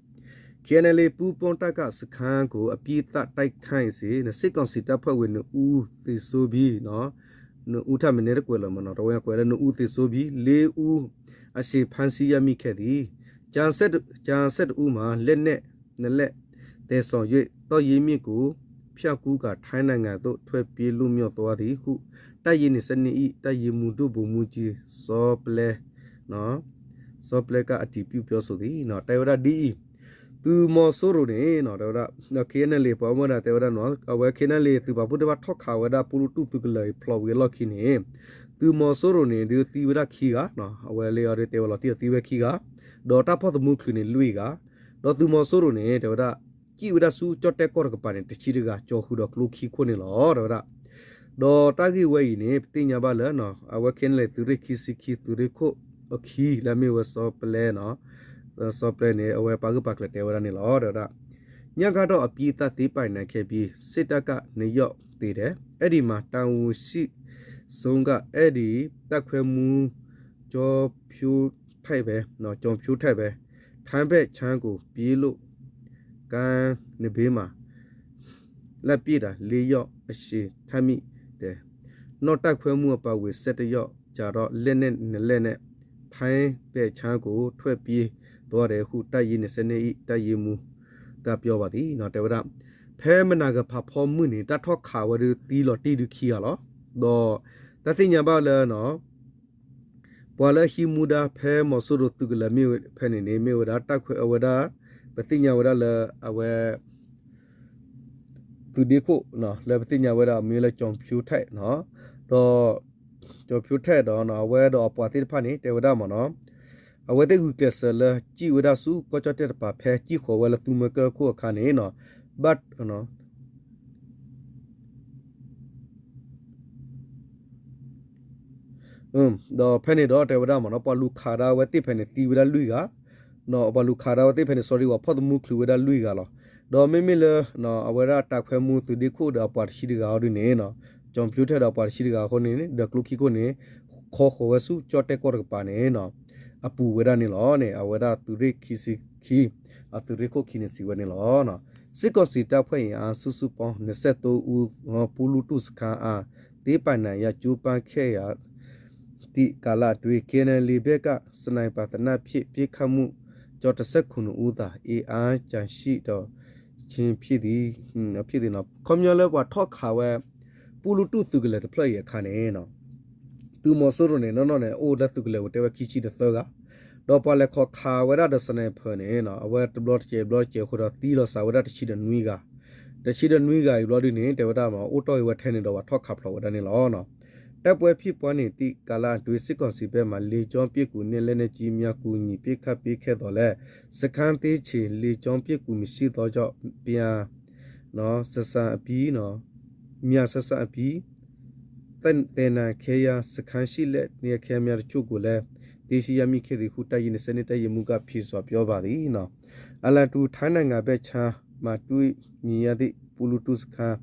K N L A ပူၤပိၢ်တၢ်ကၢ်စခါကိး အပံသၣ်တၢ်ခါအံၤစ့ၢ် စစ်ကောင်စီတပ်ဖွဲ့ဝင် နှစ်ဦးသေဆုံးပြီး နှစ်ဦးထက်မနည်း တကွဲးလၢၤမနီၤ တဝဲကွဲးလၢ နှစ်ဦးသေဆုံးပြီး လေးဦး အရှင်ဖမ်းဆီးရမိခဲ့သည် ကျန်ဆယ့်တစ်ဦးမှာ လက်နက်နှစ်လက် သယ်ဆောင်၍ သော့ရင်းမြစ်ကို ဖြတ်ကူးကာ ထိုင်းနိုင်ငံသို့ ထွက်ပြေးလွတ်မြောက်သွားသည်ဟု တပ်ရင်းနှစ်ဆယ့်နှစ် ၏ တပ်ရင်းမှူး ဒုဗိုလ်မှူးကြီး စောပလဲ စောပလဲက အတည်ပြုပြောဆိုသည် တဲဝဲဒၣ်ဒ်အံၤ သုးမီၤစိရိၤန့ၣ် တဲဝဲဒၣ် K N L A ပှၤမၢဒၣ်တဲဝဲဒၣ်နီၤ အဝဲ K N L A သုးပာ်ဖှိၣ်သ့ၣ်တဖၣ်ထီၣ်ခးဝဲဒၣ် ပူလူတူၣ်သုးကလၢၤအံၤဖျိးဝံၤအလီၢ်ခံန့ၣ် သုးမီၤစိရိၤန့ၣ် ဒုးသံဝဲဒၣ်ခံဂၤ အဝဲလၢအီၤဒုးတဲဝဲလီၤတံၢ်အီၤသံဝဲခံဂၤ ဒီးတၢ်ဖီၣ်သမူချုးန့ၣ်လွံၢ်ဂၤ ဒီးသုးမီၤစိရိၤန့ၣ် တဲဝဲဒၣ် စံၣ်ဝဲဒၣ်ဆူကၠီၣ်တဲၣ်ကီၢ်တကပၤန့ၣ် တဆံတဂၤ ကၠီၤဃုာ်ဒီးကျိခံခိၣ်န့ၣ်လီၤ တဲဝဲဒၣ် ဒီးတၢ်ဂ့ၢ်ဝဲအံၤန့ၣ် ပသ့ၣ်ညါဘၣ်လၢ အဝဲ K N L A သုးရ့ၣ်ခံဆံခံ သုးရ့ၣ်ခိၣ်အခံ လၢအမ့ၢ်ဝဲစီၤပလဲ စီၤပလဲန့ၣ် အဝဲပာ်ဂၢၢ်ပာ်ကျၢၤတဲဝဲဒၣ်န့ၣ်လီၤ တဲဝဲဒၣ် ညကၣ်ဒီးအပံသၣ်သ့ပာ်နၤခဲပံ စစ်တပ်က နှစ်ယောက်သေတယ် အဲ့ဒီမှာတာဝန်ရှိဆုံးက အဲ့ဒီတပ်ခွဲမှူး ကျော်ဖြိုးထိုက်ပဲ ကျော်ဖြိုးထိုက်ပဲ ထိုင်းဘက်ခြမ်းကို ပြေးလို့ ကမ်းနံးဘဲမှာ လှမ်းပစ်တာ လေးယောက် အရှင်ထပ်မိတယ် နောက်တပ်ခွဲမှူးအပါအဝင် ဆယ့်တစ်ယောက်ကျတော့ လက်နက်နှစ်လက်နဲ့ ထိုင်းဘက်ခြမ်းကို ထွက်ပြေးသွားတယ်ဟု တပ်ရင်းနှစ်ဆယ့်နှစ် ၏ တပ်ရင်းမှူးက ပြောပါသည် တဲဝဲဒၣ် ဖဲမနၤကဖးဖီမုၢ်န့ၣ် တၢ်ထီၣ်ခးဝဲဒုးသံလီၤတံၢ်ဒုးခံဂၤလီၤ ဒီးတၢ်သ့ၣ်ညါဘၣ်လၢ ပှၤလၢဟံးမူဒါဖဲမီၤစိရိၤသုးကလၢၤမ့ၢ်ဖဲန့ၣ်န့ၣ် မ့ၢ်ဝဲဒၣ်တၢ်ခွဲးအဝဲဒၣ် ပသ့ၣ်ညါဝဲဒၣ်လၢအဝဲ သုးဒ့ခိၣ် လၢပသ့ၣ်ညါဝဲဒၣ်မ့ၢ်လၢ ကျော်ဖြိုးထိုက် ဒီး ကျော်ဖြိုးထိုက် ဒီး အဝဲဒီးအပှၤသ့ၣ်တဖၣ်န့ၣ် တဲဝဲဒၣ်မ့ၢ်နီၤ အဝဲသ့ၣ်ဂုာ်ကျဲးစၢးလၢစံၣ်ဝဲဒၣ်ဆူကီၢ်ကၠီၣ်တဲၣ်တကပၤ ဖဲစံၣ်ဃီၤဝဲလၢသူမွဲကၢၢ်ခိၣ်အခါန့ၣ် ဘၣ် ဒီးဖဲန့ၣ်ဒီးတဲဝဲဒၣ်မ့ၢ်နီၤ ပှၤလူၤခးဒၣ်ဝဲသ့ၣ်ဖဲန့ၣ်သံဝဲဒၣ်လွံၢ်ဂၤ ပှၤလူၤခးဒၣ်ဝဲသ့ၣ်ဖဲန့ၣ် sorry ပှၤဖီၣ်သမူချုးဝဲဒၣ်လွံၢ်ဂၤလီၤ. ဒီးမ့မ့ၢ်လၢ အဝဲဒၣ်တပ်ခွဲမှူးသုးဒ့ခိၣ်ဒီးအပှၤတဆံတဂၤအီၤဒုန့ၣ် ကျော်ဖြိုးထိုက် ဒီးအပှၤတဆံတဂၤအဃိန့ၣ် ဒီးကျိခံခိၣ်န့ၣ် ခီဃီၤဝဲဆူကၠီၣ်တဲၣ်ကီၢ်တကပၤန့ၣ် အပူၤဝဲဒၣ်န့ၣ်လီၤန့ၣ် အဝဲဒၣ်သုးရ့ၣ်ခံဆံခံ အသုးရ့ၣ်ခိၣ်ခံန့ၣ်စံးဝဲန့ၣ်လီၤ. စစ်ကောင်စီတပ်ဖွဲ့အင်အား စုစုပေါင်း နှစ်ဆယ့်သုံးဦး ပူလူတူၣ်စခန်းအား သိမ်းပိုက်နိုင်ရာကြိုးပမ်းခဲ့ရာ သည့်ကာလအတွင်း KNLA ဘက်က စနိက်ပါသေနတ်ဖြင့် ပစ်ခတ်မှုကြောင့် တစ်ဆယ့်ခုနစ်ဦးသာ အင်အားကျန်ရှိတော့ခြင်းဖြစ်သည် ဖြစ်သည်နီၤ. ခီပညီလၢပှၤထီၣ်ခးဝဲ ပူလူတူၣ်သုးကလၢၤတဖျၢၣ်အံၤအခါန့ၣ် သုးမီၤစိရိၤန့ၣ် နီၢ်နီၢ်န့ၣ် အိၣ်လၢသုးကလၢၤပူၤတဲဝဲခံဆံဒီးသၢဂၤ, ဒီးပှၤလဲၤခီၣ်ခးဝဲဒၣ်ဒီး sniper န့ၣ် အဝဲတဘျီတစဲးတဘျီတစဲးအဃိဒီးသံလီၤစးဝဲဒၣ်တဆံဒီးနွံဂၤ, တဆံဒီးနွံဂၤအံၤဘျီဒုန့ၣ် တဲဝဲဒၣ်မ့ၢ် အိၣ်တီၢ်ဂ့ၤဝဲထဲန့ၣ်ဒီးပှၤထီၣ်ခးဖျိးဝဲဒၣ်န့ၣ်လီၤ. တိုက်ပွဲဖြစ်ပွားနေသည့်ကာလအတွင်း စစ်ကောင်စီဘက်မှ လေကြောင်းပစ်ကူနဲ့ လက်နက်ကြီးများ ကူညီပစ်ခတ်ပေးခဲ့သော်လည်း စခန်းသိမ်းချိန် လေကြောင်းပစ်ကူမရှိသောကြောင့် ပြန် နော် ဆက်ဆံအပြီးနော် မြန်ဆက်ဆံအပြီး သယ်နံခဲယမ်း စခန်းရှိလက်နက်ခဲယမ်းများတချို့ကိုလည်း သိမ်းဆည်းရမိခဲ့သည်ဟု တပ်ရင်းနှစ်ဆယ့်နှစ် တပ်ရင်းမှူးက ဖြေစွာပြောပါသည်နော်. အလံတူ ထိုင်းနိုင်ငံဘက်ခြမ်းမှာ တွေ့မြင်ရသည့် ပူလူတူစခန်း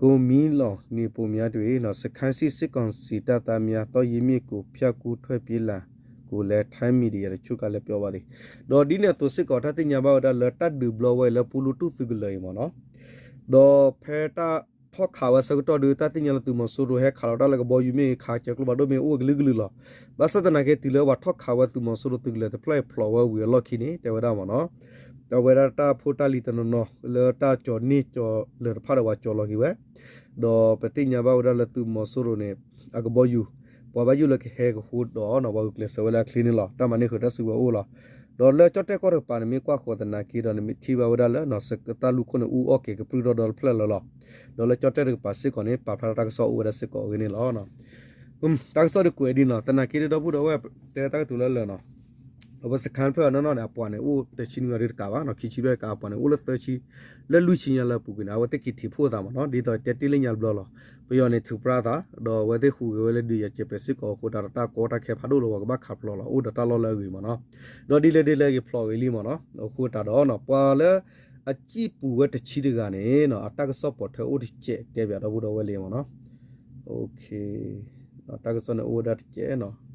ကုန်းမီးလောင်နေပုံများတွင်နော် စခန်းရှိ စစ်ကောင်စီတပ်သားများ သော့ရင်းမြစ်ကို ဖြတ်ကူးထွက်ပြေးလာကိုလည်း ထိုင်းမီဒီယာတချို့ကလည်း ပြောပါသည်. ဒီးဒ်န့ၣ်အသိးစ့ၢ်ကီး တၢ်သ့ၣ်ညါဘၣ်ဝဲဒၣ်လၢတၢ်ဒုးဘျီဝဲလၢပူလူတူၢ်သုးကလၢၤအံၤမ့ၢ်နီၤ, ဒီးဖဲတၢ်ထီၣ်ခးဝဲဆၢကတီၢ်ဒုး တၢ်သ့ၣ်ညါလၢသုးမီၤစိရိၤဟဲခးလီၤတၢ်လၢကဘီယူၤမ့ၢ်ဂ့ၤ ခးကၢၤကျိဖးဒိၣ်မ့ၢ်ဂ့ၤ အိၣ်ဝဲကလုာ်ကလုာ်လီၤ. ဘၣ်ဆၣ်သနာ်က့ တုၤလၢပှၤထီၣ်ခးဝဲသုးမီၤစိရိၤသုးကလၢၤတဖျၢၣ်အံၤဖျိးဝဲဝံၤအလီၢ်ခံန့ၣ် တဲဝဲဒၣ်မ့ၢ်နီၤ, အဝဲဒၣ်တၢ်ဖိတၢ်လံၤတနီၤနီၤ လၢတၢ်ကၠီၤန့ၢ်ကၠီၤလၢၤတဖၣ်ဒီးပှၤကၠီၤလီၤက့ၤဝဲ ဒီးပသ့ၣ်ညါဘၣ်ဝဲဒၣ်လၢသုးမီၤစိရိၤန့ၣ် အကဘီယူၤ ပှၤဘၣ်ယိၣ်လၢကဟဲကဟိဒီး ပှၤဂုာ်ကျဲးစၢးဝဲလၢအချ့န့ၣ်လီၤ. တၢ်မၤန့ၢ်ဃုာ်တၢ်စုကဝဲၤအိၣ်လီၤ. ဒီးလၢကၠီၣ်တဲၣ်ကီၢ်တကပၤန့ၣ် မ့ၢ်ကွၢ်ဃီၤသနာ်က့ဒီး နမ့ၢ်ထံၣ်ဘၣ်ဝဲဒၣ်လၢ စကသၣ်လူၢ်ခိၣ်န့ၣ် အူအီၣ်က့ၤကပြုၢ်ထီၣ်ဒီတဖျၢၣ်လၢလီၤ. ဒီးလၢကၠီၣ်တဲၣ်တကပၤစ့ၢ်ကီးန့ၣ် ပာ်ဖျါထီၣ်တၢ်ကစီၣ်အိၣ်ဝဲဒၣ်စ့ၢ်ကီးအဂ့ၢ်န့ၣ်လီၤ. တၢ်ကစီၣ်ဒုးကွဲးဒ်နီၤ သနာ်က့ဒ်ဒီပုၢ်ဒီဝဲၢ်တဲတၢ်ကတိၤလၢလၢာ်နီၤ, အဝဲစခါဖျၢၣ်နီၢ်နီၢ်န့ၣ် အပှၤန့ၣ်အိၣ်တဆံနွံဂၤဒုတကးဘၣ်နီၤ, ခံဆံဖျၢၣ်တကး အပှၤန့ၣ်အိၣ်လၢသၢဆံ, လၢလွံၢ်ဆံညါလၢအပူၤကွံာ်န့ၣ် အဝဲသ့ၣ်က့ၤထံးဖှိၣ်သးမ့ၢ်နီၤ, ဒ်သိးတဲတ့ၢ်လၢညါတဘျီလီၤ. ပယီၤန့ၣ်ထုးပြါသး, ဒီးအဝဲသ့ၣ်ဟူးဂဲၤဝဲလၢဒုးယၤစဲးပြဲးစ့ၢ်ကီးအဃိသတးဒီး တၢ်ကီတၢ်ခဲဖးဒိၣ်လီၤ, ပှၤကဘၣ်ခးဖျိးလီၤ, အိၣ်ဒီးတၢ်လီၢ်လၢအဂ့ၤမ့ၢ်နီၤ, ဒီးဒ်လဲၣ်ဒ်လဲၣ်က့ၤဖျိးဂ့ၤလံမ့ၢ်နီၤ, အဃိသတးဒီးနီၤ ပှၤလၢအစံၣ်ပူၤဝဲတဆံတဂၤန့ၣ်နီၤ အတၢ်ကစီၣ်ပိာ်ထွဲအိၣ်တစဲးတဲပၠးဒီပုၢ်ဒီဝဲၢ်လံမ့ၢ်နီၤ, တၢ်ကစီၣ်န့ၣ်အိၣ်ဝဲဒၣ်တစဲးနီၤ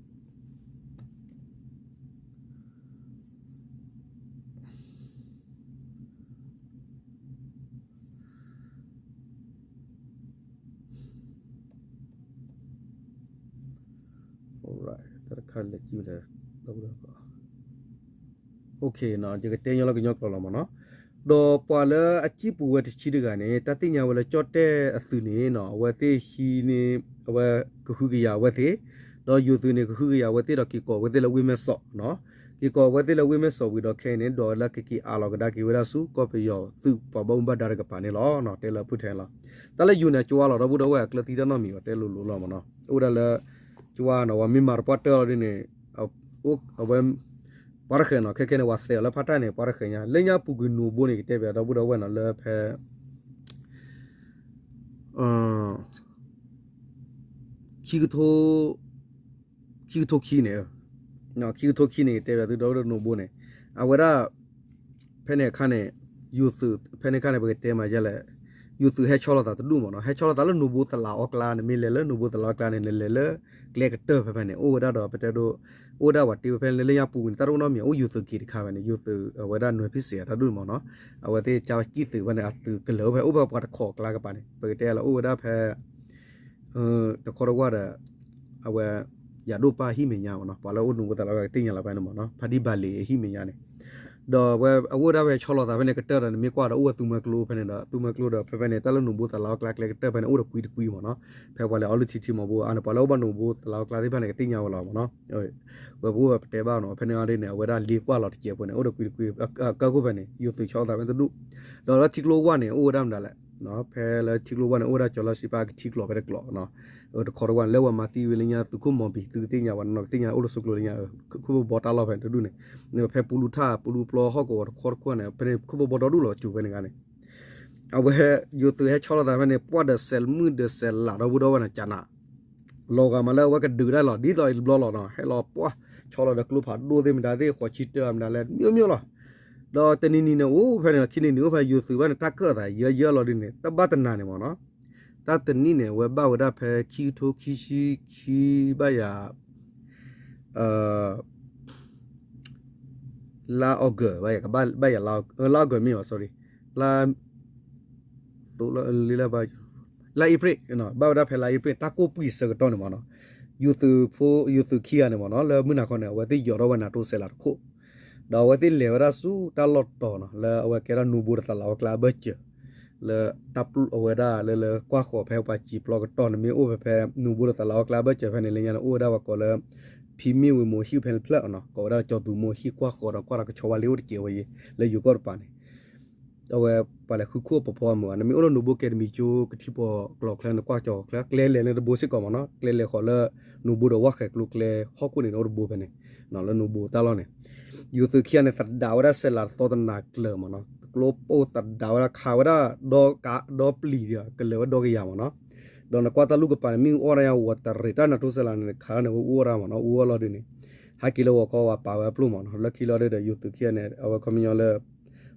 တၢ်တခါလဲၤကံလဲၤ, ယကတဲညီလၢကညီကျိာ်လီၤမ့ၢ်နီၤ, ဒီးပှၤလၢအစံၣ်ပူၤဝဲတဆံတဂၤန့ၣ် တၢ်သ့ၣ်ညါဝဲလၢကၠီၣ်တဲၣ်အသုးန့ၣ်နီၤ အဝဲသ့ၣ်ဟံးန့ၢ်, အဝဲကဟုကယာ်အဝဲသ့ၣ်, ဒီးယိၤသုးန့ၣ် ကဟုကယာ်အဝဲသ့ၣ်ဒီးက့ၤကိးဝဲသ့ၣ်လၢဝ့ၢ်မဲၢ်စီးနီၤ, က့ၤကိးဝဲသ့ၣ်လၢဝ့ၢ်မဲၢ်စီးဝံၤဒီးခဲအံၤန့ၣ် ဒီးလၢကက့ၤအးလီၤကဒါက့ၤဝဲဒၣ်ဆူ ကီၢ်ပယီၤသုးပှၤဘၣ်မူဘၣ်ဒါတကပၤန့ၣ်လီၤ, တဲလၢဖုၣ်ထဲလီၤ, တၢ်လၢယိၤန့ၣ် ကၠီလီၤ ဒီပုၢ်ဒီဝဲၢ် အကျၢၤသံတၢ်နီတမံၤဘၣ် တဲလိၤလိၤလီၤမ့ၢ်နီၤ, အိၣ်ဒၣ်လၢ ကၠီနီၤ ပှၤမ့ၢ်မၤတပှၢ်တၢၢ်လီၤဒ်န့ၣ် အဝဲ ပှၤတဃဲၤနီၤ ခဲခဲန့ၣ် ပှၤသဲးအီၤလၢဖးတၢ်န့ၣ် ပှၤတဃဲၤညါ လၢညါပူၤကွံာ်နိးဘိန့ၣ် ကတဲပၠးဒီပုၢ်ဒီဝဲၢ်နီၤ လၢဖဲ ခံကထိ ခံကထိခံန့ၣ်, ခံကထိခံန့ၣ် ကတဲပၠးသုဒီပုၢ်ဒီဝဲၢ် နိးဘိန့ၣ် အဝဲဒၣ် ဖဲန့ၣ်အခါန့ၣ် ယိၤသုး ဖဲန့ၣ်အခါန့ၣ် ပကတဲမးယဲလဲၣ်, ယိၤသုးဟဲဆီလီၤသးတဒူၣ်မ့ၢ်နီၤ, ဟဲဆီလီၤသးလၢနိးဘိသလးအီကျါန့ၣ် မ့ၢ်လဲၤလၢနိးဘိသလးအီကျါန့ၣ် လဲၤလဲၤလၢ ကျဲကတၢၢ်ဖဲဖဲန့ၣ် အိၣ်ဝဲဒၣ်ဒီး ပတဲဒိ အိၣ်ဝဲဒၣ်ပှၤတ့ဝဲဖဲလၢညါပူၤကွံာ်န့ၣ် တၢ်တအိၣ်နီတမံၤ အိၣ်ယိၤသုးက့ၤတခါဖဲန့ၣ် ယိၤသုးအဝဲဒၣ်နွဲၣ်ဖံစဲးတၢ်ဒူၣ်န့ၣ်မ့ၢ်နီၤ, အဝဲသ့ၣ်ကၠီကံၣ်သုးဖဲန့ၣ် အသုးကလၢာ်အိၣ်ဖဲ အိၣ်ဖဲပှၤတခီးအကျါကပၤန့ၣ် ပကတဲလၢအိၣ်ဝဲဒၣ်ဖဲ တခီတဝၢ်ဒီး အဝဲ ယၤဒိၣ်ပၢ်ဟံၣ်မဲာ်ညါမ့ၢ်နီၤ, ပှၤလၢအိၣ်နိးဘိသလးအီကျါသ့ၣ်ညါလီၤဖဲန့ၣ်မ့ၢ်နီၤ, ဖါဒံဘၣ်လံၤဟံၣ်မဲာ်ညါန့ၣ်, ဒီးအဝဲအအိၣ်ဒၣ်ဖဲဆီလီၤသးဖဲန့ၣ် ကတၢၢ်ဒီးန့ၣ် မ့ၢ်ကွၢ်ဒီးအိၣ်ဝဲသူမွဲကျိဖဲန့ၣ်ဒီး သူမွဲကျိဒီးဖဲဖဲန့ၣ် တၢ်လၢနိးဘိသလးအီကျါကျဲကတၢၢ်ဖဲန့ၣ် အိၣ်ဒီးကွံတကွံမ့ၢ်နီၤ, ဖဲပှၤလဲၤအီလုၢ်ထံထံမီၤဘိအါန့ၣ် ပှၤလၢအိၣ်ဘၣ်နိးဘိသလးအီကျါသ့ၣ်တဖၣ်န့ၣ် ကသ့ၣ်ညါဝဲလီၤမ့ၢ်နီၤ, ဝဲပအိၣ်ဝဲပတဲဘၣ်နီၤ ဖဲန့ၣ်အီၤဒ်န့ၣ် အဝဲဒၣ်လ့ကွၢ်လီၤတစဲးဖိန့ၣ် အိၣ်ဒီးကွံတကွံ ကၢၢ်ခိၣ်ဖဲန့ၣ် ယိၤသုးဆီလီၤသးဖဲတဒူၣ်, ဒီးလၢထံကျိဝၢ်န့ၣ် အိၣ်ဝဲဒၣ်မတၤလဲၣ် ဖဲလၢထံကျိဝၢ်န့ၣ် အိၣ်ဝဲဒၣ်ကၠီၤလီၢ်စံပာ်ကထံကျိဖဲတကျိာ်, တခီတဝၢ်န့ၣ် လၢဝဲမၤသံဝဲလၢညါသုးခိၣ်မီၤဘံၤ သုကသ့ၣ်ညါဝဲနီၤ ကသ့ၣ်ညါအိၣ်လၢစိကျိၤလၢညါ ခိၣ်ဖိဘီတၢ်လီၢ်ဖဲန့ၣ်တဒူၣ်န့ၣ်, ဖဲပူလူထၣ် ပူလူပျီဟီၣ်ကဝီၤတခီတခီန့ၣ် ဖဲန့ၣ်ခိၣ်ဖိဘီဒီဒူၣ်လီၤစူၤဖဲန့ၣ်ဂၤန့ၣ်, အဝဲ ယိၤသုးဟဲဆီလီၤသးဖဲန့ၣ် ပှၢ်ဒီးစဲးမုၣ်ဒီးစဲးလးဒီပုၢ်ဒီဝဲၢ်န့ၣ် ကနး လီၤဂာ်မးလၢအဝဲကဒုးတၢ်လီၤ ဒ်သိးအံၤတဘျီလီၤနီၤ ဟဲလီၤပှၢ် ဆီလီၤဒီးကျိဖးဒိၣ်သ့ၣ်မတၤသ့ၣ် ဃိးဆံတၢမတၤလဲၣ် မျိုးမျိုးလီၤ, ဒီးတနံၤနံၤန့ၣ် အိၣ်ဖဲန့ၣ် ခံနံၤနံၤအိၣ်ဖဲယိၤသုးဖဲန့ၣ် တၢ်ကၢၣ်သးယၢယၢလီၤဒ်န့ၣ် တဘၣ်တနၤန့ၣ်မ့ၢ်နီၤ, တၢ်တနံၣ်န့ၣ် အဝဲဘၣ်ဝဲဒၣ်ဖဲခံကထိခံဆံခံ ဘၣ်ယၤ လါအီကူး ဘၣ်ယၤ ဘၣ်ယၤ လါအီကူးမ့ၢ်ဘၣ် sorry လါ လါအ့ဖြ့ၣ် ဘၣ်ဝဲဒၣ်ဖဲလါအ့ဖြ့ၣ် တၢ်ကိၢ်ပှံာ်ဆၢကတီၢ်န့ၣ်မ့ၢ်နီၤ, ယိၤသုးဖိ ယိၤသုးခံဂၤန့ၣ်မ့ၢ်နီၤ လၢမုၢ်နၤခီန့ၣ် အဝဲသ့ၣ်ယီၤထီၣ်ဝဲနၤတိစဲးလးတခိၣ်, ဒီးအဝဲသ့ၣ်လဲၤဝဲဒၣ်ဆူတၢ်လီၢ်တီၤနီၤ လၢအဝဲကဲဒၣ်နူဘိဒီးသလးအီကျါအဘၢၣ်စၢၤ လၢတၢ်ပျုၢ်အဝဲဒၣ်လၢလၢကွၢ်ဃီၤဖဲပှၤစံာ်ပျီကတီၢ်န့ၣ် မ့ၢ်အိၣ်ဖဲဖဲနူဘိဒီးသလးအီကျါအဘၢၣ်စၢၤဖဲန့ၣ် လၢညါန့ၣ် အိၣ်ဝဲဒၣ်ပှၤကိးလၢ ဖံမ့ၢ်ဝံၤမိၢ်ဟံၣ်ဖဲန့ၣ်တဖျၢၣ်နီၤ ကိးဝဲဒၣ်ကၠီၤသူမိၢ်ဟံၣ်ကွၢ်ဃီၤဒီးကွၢ်ဒီးကဆီဝါလ့အိၣ်တစဲးဝဲယံၤ လၢယိၤကီၢ်တပၤန့ၣ် အဝဲပှၤလဲၤဃုခိၣ်ပဖီမုၢ် နမ့ၢ်အိၣ်လၢနူဘိကဲတမံၤကၠိကထံပီၤကျီၢ်ချၢ နကွၢ်ကၠီၤချၢ ကျဲလဲၤလၢတဘိစ့ၢ်ကီးမ့ၢ်နီၤ ကျဲလဲၤဃီၤလၢ နူဘိဒီးဝၣ်ဃဲၤကျိကျဲဟီၣ်ခိၣ်န့ၣ် အိၣ်တဘိဖဲန့ၣ် လၢနူဘိတၢ်လီၢ်န့ၣ် ယိၤသုးခံဂၤန့ၣ် သဒးဝဲဒၣ်စဲးလးတသီတနၤကျၢၤမ့ၢ်နီၤ ကျိပိၢ်သဒးဝဲဒၣ်ခးဝဲဒၣ် ဒီပျံၤဒီး ကလၢၤဝဲဒီကယၤမ့ၢ်နီၤ ဒီးနကွၢ်တၢ်လူၢ်ကပၤန့ၣ် မ့ၣ်အူအီၣ်တၢ်ညါဝီၤတရံးတၢ်နၤတိစဲးလးန့ၣ် ခးဒၣ်န့ၣ် ဝဲအူအီၣ်တၢ်မ့ၢ်နီၤ အူအီၣ်လီၤဒ်န့ၣ် ဟဲက့ၤလၢဂီၤခီဝဲပာ်ဝဲအပျိၢ်မ့ၢ်နီၤ လၢခံလီၤဒ်ဒီး ယိၤသုးခံဂၤန့ၣ် အဝဲခီပညီလၢ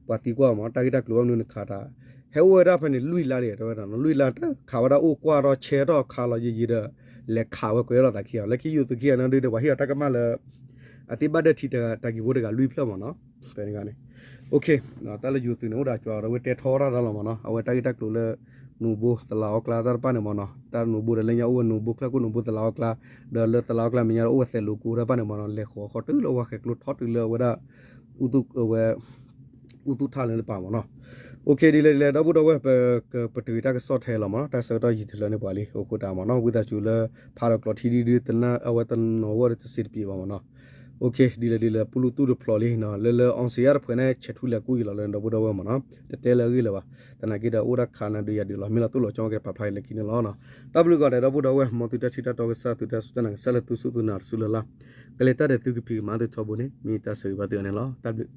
ပှၤသံကွၢ်မ့ၢ် တၢ်ဂ့ၢ်တၢ်ကျိၤဘၣ်မနုၤနခးတၢ် ဟဲအိၣ်ဝဲဒၣ်ဖဲန့ၣ် လွံၢ်လါလံ တဲဝဲဒၣ်နီၤ လွံၢ်လါတခးဝဲဒၣ်အိၣ်ကွၢ်ထီၣ်ဆဲထီၣ်ခးလီၤယံာ်ယံာ်ဒီး လဲၤခးဝဲကွဲးလီၤသးခံဂၤ လၢခံယိၤသုးခံဂၤန့ၣ်ဒ်ဒီး ပှၤဟ့ၣ်အီၤတၢ်ကမၣ်လၢ အသ့ဘၣ်ဒၢထံတၢ်ကံၤဖိတဂၤလွံၢ်ဖျၢၣ်မ့ၢ်နီၤ ဖဲန့ၣ်ဂၤန့ၣ် တၢ်လၢယိၤသုးန့ၣ် အိၣ်ဒီးကွၢ်ဒီးဝဲတဲထီထီၣ်တၢ်လီၤမ့ၢ်နီၤ အဝဲတၢ်ဂ့ၢ်တၢ်ကျိၤလၢ နူဘိသလးအီကျါတၢ်တဖၣ်န့ၣ်မ့ၢ်နီၤ တၢ်နူဘိဒီးလၢညါအိၣ်ဝဲနူဘိချၢၣ်ခိၣ်နူဘိသလးအီကျါ ဒီးလၢသလးအီကျါမဲာ်ညါဒီးအိၣ်ဝဲသဲးလိာ်ကိးတၢ်တဖၣ်န့ၣ်မ့ၢ်နီၤ လဲၤဃီၤဃီတုၤလၢအဝဲဃဲၤကျိထီတုၤလၢအဝဲဒၣ် အူသူၣ်ထၣ်လၢတပၤမ့ၢ်နီၤ ဒ်လဲၣ်ဒ်လဲၣ် ဒီပုၢ်ဒီဝဲၢ် ပတဂ့ၤတၢ်ကစီၣ်ထဲလီၤမ့ၢ်နီၤ တၢ်ဆၢကတီၢ်ယံာ်တလၢန့ၣ်ပှၤလံ အိၣ်ဃိတၢ်မ့ၢ်နီၤ ဝံသးစူၤလၢ ဖးဒီးကျိးထံဒ်ဒ် အဝဲတနီၤဂီၢ်ဒီးတစံးတပျ့ၤဘၣ်မ့ၢ်နီၤ ဒ်လဲၣ်ဒ်လဲၣ် ပူလူတူၢ်တဖျိးလံနီၤ လၢလၢ အောင်ဇေယျ တဖုန့ၣ် ဆဲးထူလဲၤကူၣ်အံၤလီၤလၢဒီပုၢ်ဒီဝဲၢ်မ့ၢ်နီၤ တတဲလၢအဂ့ၢ်လၢၤဘၣ်. သနာ်က့ဒီးအိၣ်ဒၣ်ခးနၤဒုးယၤဒုးလီၤ မ့ၢ်လီၤတိၢ်လီၤကၠီက့ၤပာ်ဖျါအံၤလၢခံန့ၣ်လီၤ. တၢ်ဘျုးဂီၤဒဲးဒီပုၢ်ဒီဝဲၢ် မ်သုတၢ်ထံၣ်တၢ်တီကစၢ် သုတၢ်စူၢ်တၢ်နာ်ကစၢ်လၢသုစူၢ်သုနာ်တစူၢ်လၢ်လၢ် ကလဲၤတၢ်ဒီးသုကဖံးကမၤသုထီဘိန့ၣ် မ့ၢ်တၢ်ဆၢဂ့ၤဘၣ်သုအန့ၣ်လီၤ. တၢ်ဘျုး